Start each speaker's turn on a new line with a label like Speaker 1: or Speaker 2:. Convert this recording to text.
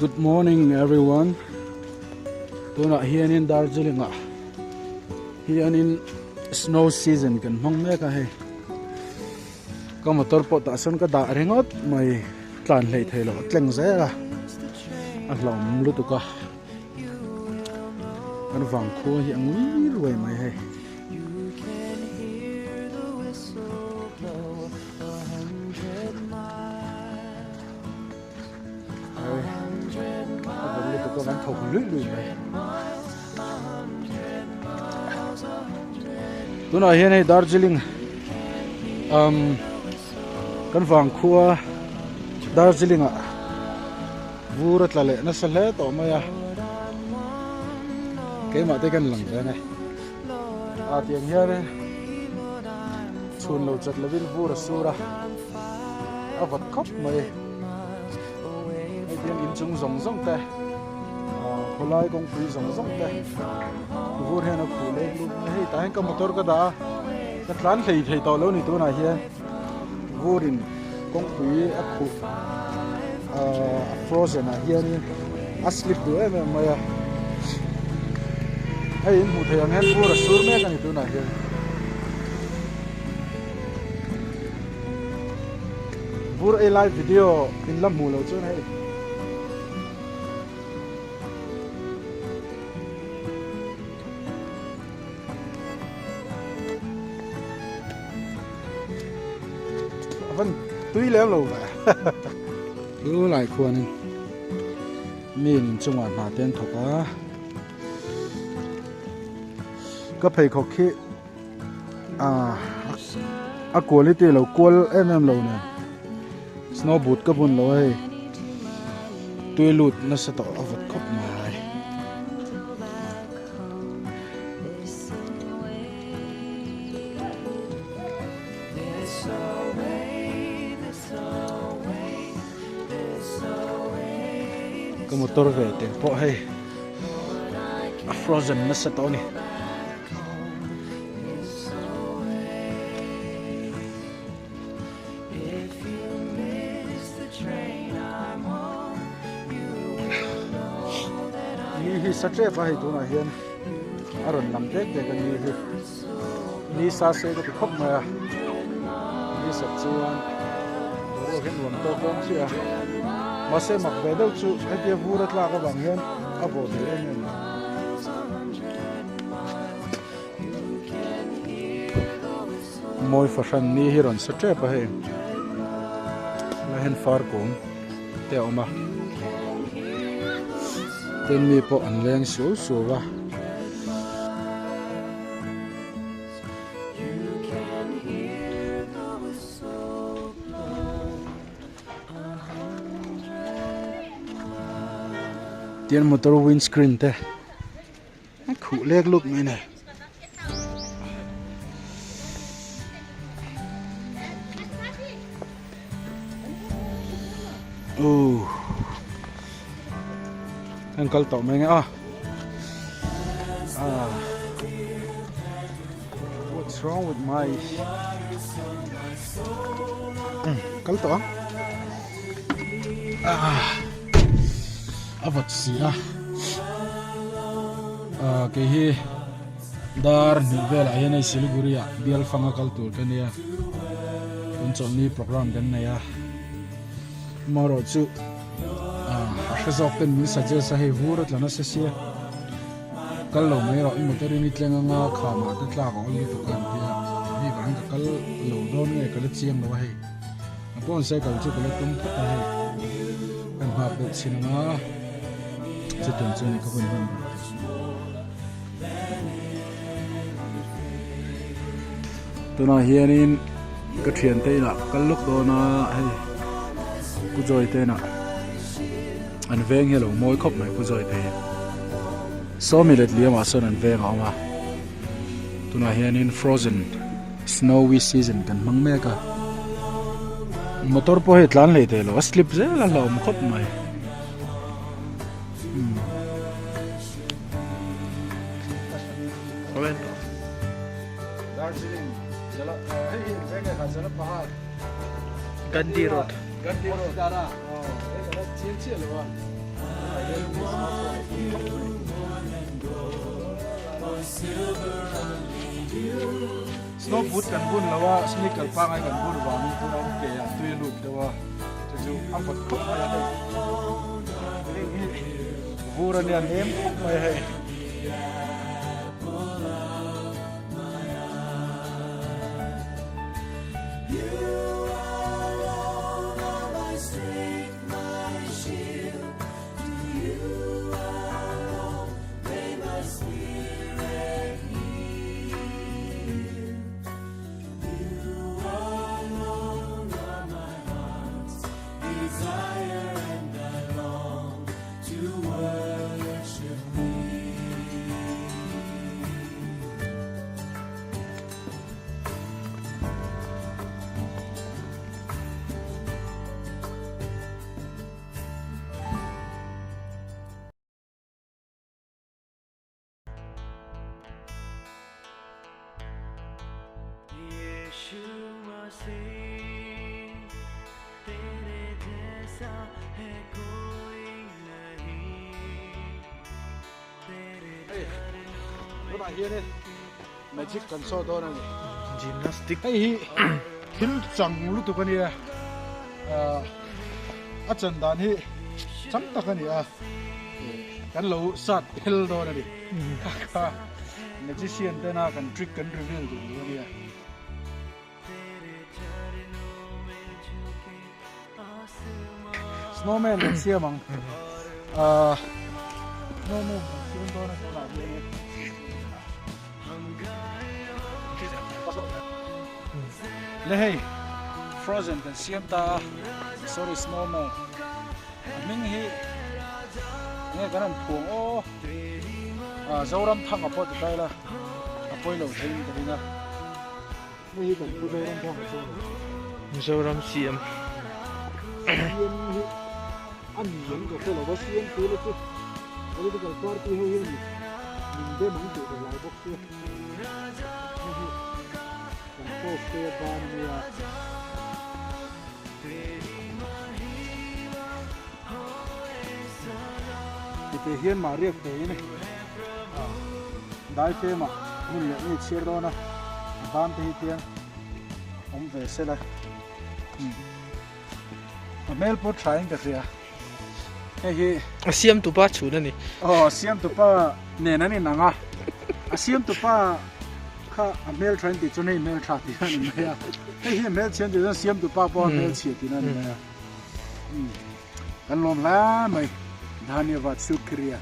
Speaker 1: Good morning everyone. Tunah hianin Darjeeling ah hianin snow season kan hmang mek a hei. Ka motor pawh tah sawn ka dah ringawt mai tlan hlei thei loh a tleng zel a a hlauhawm lutuk a kan vangkhua hi a ngui ruai mai hei. Tunah hian hei Darjeeling umm kan vangkhua Darjeeling ah vur a tla leh nasa hle tawh mai a keimah te kan lang ve a ni a tiang hian chhun lo chat lovin vur a sur a a vawt khawp mai. Hei hian inchung zawng zawng te ah khawlai kawngpui zawng zawng te vur hian a khuh lek lut mai hei tah hian ka motor ka dah a ka tlan hlei thei tawh lo ni tunah hian vurin kawngpui a khuh ah a frozen ah hianin a slip duh em em mai a hei in hmuh theih ang hian vur a sur mek a ni tunah hian. Vur ei lai video in la hmuh loh chuan hei a van tui lem lo ve lu lai khuanin mi in inchungah hna te an thawk a ka pheikhawk khi ah a quality lo kual em em lo nen snow boot ka bun lo hei tui lut nasa tawh a vawt khawp mai ka motor ve tel pawh hei a frozen nasa tawh a ni. Ni hi sa tep a hei tunah hian a rawn lam tek tek a ni hi ni sa se ka ti khawp mai a ni sat chuan boruak hi nuam tawk dawn chiah a mahse mak ve deuh chu hetia vur a tlak avang hian a vawh thei em em a. Mawi fahran ni hi rawn sa tep a hei lai hian far kawm te a awm a tin mi pawh an leng suau suau a. Tian motor windscreen te a khuh lek luk mai a ni. Ohh an kal tawh mai nge a ah what's wrong with my kal tawh ang ah a vawt si a ah kei hi dar hnih velah hian hei siliguri ah bial fanga kal tur ka nia tun chawlhni program kan nei a amaherawh chu ah a hre zawk ten min suggest a hei vur a tla nasa sia. Kal lo mai rawh i motor in i tleng anga khamah te tlak a awl lutuk a an ti a, hei vang ka kal lo dawn nge ka la chiang lo a hei a pawn cycle chu ka la tum phawt a hei kan nghak deuh chin anga chutiang chuan ka hun hman dan tur. Tunah hianin ka thiante inah kal lawk dawn a hei Pu Joy te inah. An veng hi a lo mawi khawp mai pu Joy te hi. Sawmi let liamah sawn an veng a awm a. Tunah hianin frozen snowy season kan hmang mek a. Motor pawh hei tlan hlei thei lo a slip zel a hlauhawm khawp mai. Darjeeling jala hei hi veng e kha Jalapahar
Speaker 2: Gandhi Road.
Speaker 1: Gandhi Road. Aw hei ka la chiang chiah lo a. hian hei snowfall a tam khawp mai. Snow boot kan bun lo a, sneaker pangai kan bun vangin tuna an ke ah tui a lut deuh a, chu chu a vawt khawp mai a hei. Heng hi vur a nia nem khawp mai a hei. Hei tunah hianin magic kan saw dawn a ni
Speaker 2: gymnastic
Speaker 1: hei hi thil chang lutuk a nia ah a chan dan hi chang tak a ni a kan lo sat phel dawn a ni kha kha magician tena kan trick kan reveal duh duh a nia. Snowman kan siam ang ah snowman kan siam dawn a tunah hian le hei frozen kan siam ta a sorry snowman a hming hi enge kan han phuang aw ah Zoram thanga pawh ti ta ila a pawi lo theiin ka ring a. Hei hi kan pu Zoram thang a chuan
Speaker 2: Mizoram CM.
Speaker 1: CM hi a ni ang ka hre lo va CM tih la chu political party ho hian min dem ang tih ka hlau bawk sia. Hei hi kan post te a ban a nia. Tite hian mah riak theiin dai fem ah hun leh ngei chhiar dawn a a ban te hi tiang awm ve sela a hmel pawh tha in ka hria hei hi
Speaker 2: a siam tupa chhun a ni
Speaker 1: aw a siam tupa nen an inang a a siam tupa kha a hmel tha in tih chuan hei hmel tha tih a ni mai a hei hi a hmel chhia in tih chuan siam tupa pawh a hmel chhia tihna a ni mai a. Kan lawm hle mai. Dhanyavad Shukriya.